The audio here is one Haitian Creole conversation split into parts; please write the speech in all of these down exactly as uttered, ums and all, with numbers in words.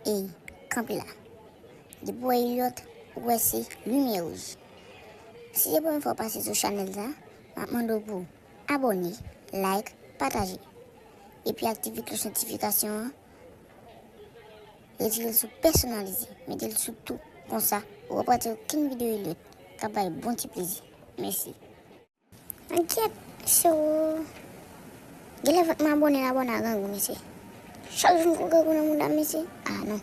Ey, kanpe la. Depi w wè Elliot, ou wè se limyè wouj. Si se premye fwa w pase sou chanèl sa, m ap mande w pou w abòne, like, pataje. Epi aktive klòch notifikasyon an, retire l sou pèsonalize, mete l sou tou. Konsa, ou p ap rate okenn videyo Elliot k ap bay bon ti plezi. Mèsi. Enkyèt, se ou. Genlè fòk m abòne la, abòne a grangou, mesye. Chak jou m pran grangou nan mouda m, mesye. Ah, non.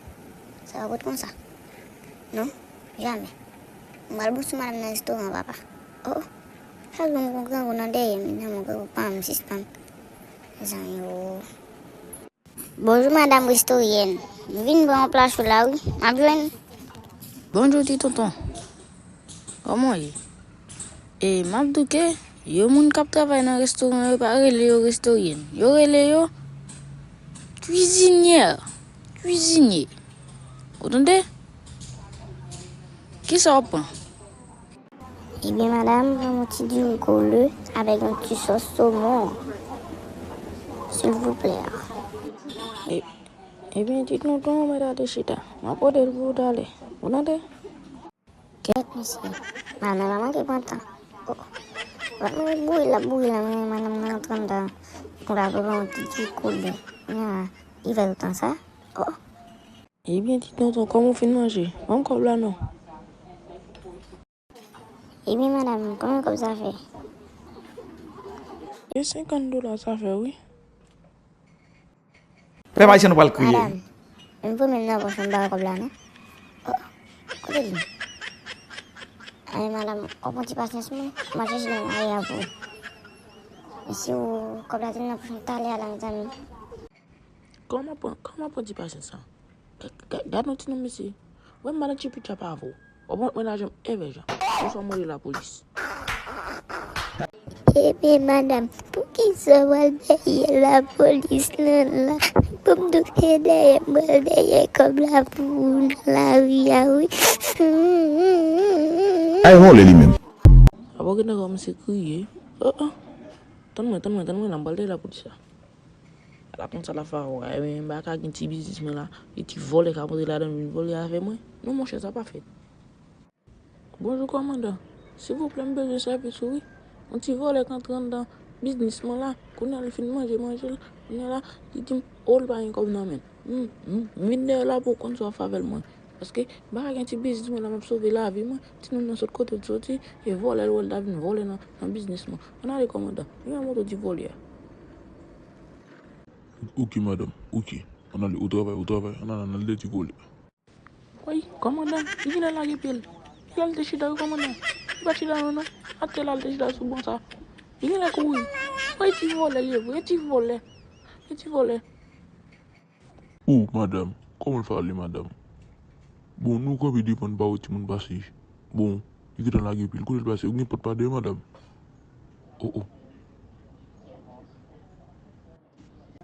Sa pa pot konsa. Non, jamè. M pral bout sou madanm nan restoran, papa. Oh, oh. Chak jou m pran grangou nan dèyè m, nan mon grangou pa m, sispann. Mezanmi, oh. Bonjou, madanm restoryèn. M vin pran yon pla cho la, wi. M ap jwenn. Bonjou, ti tonton. Kòman w ye? E, m ap di w ke yo moun k ap travay nan restoran yo pa rele yo restoryèn. Yo rele yo kwizinyè, kwizinye. Ou tande? Kisa w ap pran? Ebyen, madanm, ban m yon ti diri koule avèk yon ti sòs somon, silvouplè. E, ebyen, ti tonton, mèt ale chita. M ap pote l pou ou talè. Ou tande? Kèt, mesye. Madanm nan pa manke pran tan. Oh. Lòt mwen boure la, boure la, men madanm nan antre anndan. Pou la, pou ban yon ti diri koule. Nya, li fè tout tan sa. Oh. Ebyen, ti tonton, kòman w fin manje? Ban m kòb la non. Ebyen, madanm, konbyen kòb sa fè? E senkant dola sa fè, wi. Pèp ayisyen nou pral kriye. Madanm, m voye men nan pòch mwen ba w kòb la, non? Oh, kote li? Ay, madanm, w ap pran ti pasyans mwen, m ap chèche nan lari a pou ou. Mesye, kòb la te nan pòch mwen talè a la, mezanmi. Kòman pran, kòman pran ti pasyans sa? Gad, gad, gad yon ti nonm mesye. Wè m madan Chipicha pa avè w. W ap mwen lajan m evè jan. Oswa m rele lapolis. Ebyen, madanm, poukisa w al dèyè lapolis nan la? Ban m di w se dèyè m pral dèyè kòb la pou ou nan lari a, wi. Ay, vòlè li menm. Apa w gentan kòmanse kriye? Oh, oh. Tann mwen, tann mwen, tann mwen la, m pral dèyè lapolis la. Ala konn sa l ap fè avè w, ebyen, m pa ka gen ti biznis mwen la, e ti vòlè k ap antre ladan l vin vòlè avè mwen? Non, monchè, sa pa fèt. Bonjou, kòmandan. Silvouplè, m bezwen sèvis ou, wi. Yon ti vòlè k antre anndan biznis mwen la. Kounye a, li fin manje manje l. Kounye a la, li di m, o, l pa gen kòb nan men l. M, m, m vin dèyè w la pou w konn sa w ap fè avè l, mwen. Paske, m pa ka gen ti biznis mwen la, m ap sove lavi mwen. Timoun nan sot kote l soti, e vòlè l wè l ta vin vòlè nan, nan biznis mwen. Ann ale, kòmandan. Li ranmont ti vòlè a. Ok, madanm. Ok. Ann ale, o travay, o travay. Ann ale, ann ale dèyè ti vòlè a. Woy, kòmandan, li genlè lage pye l. Li al te chita wi, kòmandan. Li pa t chita non, non. Atè la, l te chita sou ban sa. Li genlè kouri. Woy, ti vòlè li ye vre, ti vòlè. Li ti vòlè. O, madanm, kòman l fè ale, madanm? Bon, nou kanpe devan n pa wè timoun pase. Bon, li gentan lage pye l. Kote l pase? Ou gen pòt pa dèyè, madanm? O, o.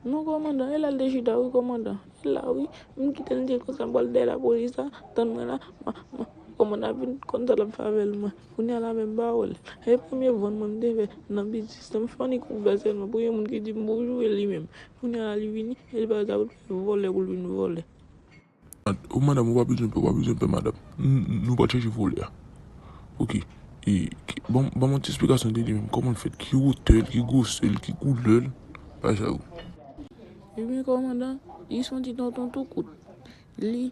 Non, kòmandan, e la l te chita, wi, kòmandan. E la, wi. M kite l, m di l konsa, m pral dèyè lapolis la, tann mwen la, ma, ma, kòmandan ap vin konn sa l ap fè avè l, mwen. Kounye a la menm, m pa wè l. E premye vann mwen m te fè nan biznis lan, m fè annik ouvè sèlman pou yon moun ki di m bonjou, e li menm. Kounye a la, li vini, e li pa ta vòlè pou l vin vòlè. O, madanm, ou pa bezwen pè, ou pa bezwen pè, madanm. N-, n-, nou pral chèche vòlè a. Ok. E, ki, ban, ban m yon ti esplikasyon de li menm. Kòman l fèt? Ki wotè l, ki gwosè l, ki koulè l? Bagay sa yo. Ebyen, kòmandan, li se yon ti tonton tou kout. Li,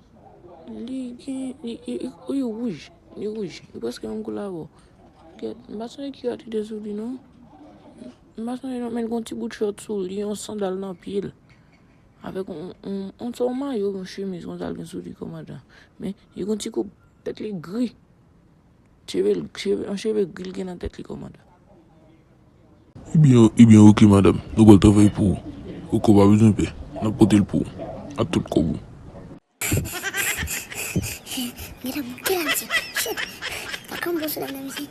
li gen, li, li, li, li wouj. Li wouj. Li prèske menm koulè avè w. Kèt, m pa sonje ki rad ki te sou li, non. M pa sonje, non, men l gen yon ti bout chòt sou li, yon sandal nan pye l. Avèk yon, yon, yon, yon mayo, yon chemiz konsa l gen sou li, kòmandan. Men, li gen yon ti koup, tèt li gri. Cheve l, cheve, yon cheve gri l gen nan tèt li, kòmandan. Ebyen, ebyen, ok, madanm. Nou pral travay pou ou. Ok, ou pa bezwen pè. N ap pote l pou ou. Ak tout kòb ou. Medam, ki la, mesye? Shit! Gad kòman bon soulèv la, mesye.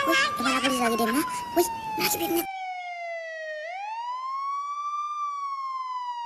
Wi, e pa lapolis la ki te m nan. Wi, m a kite nèt.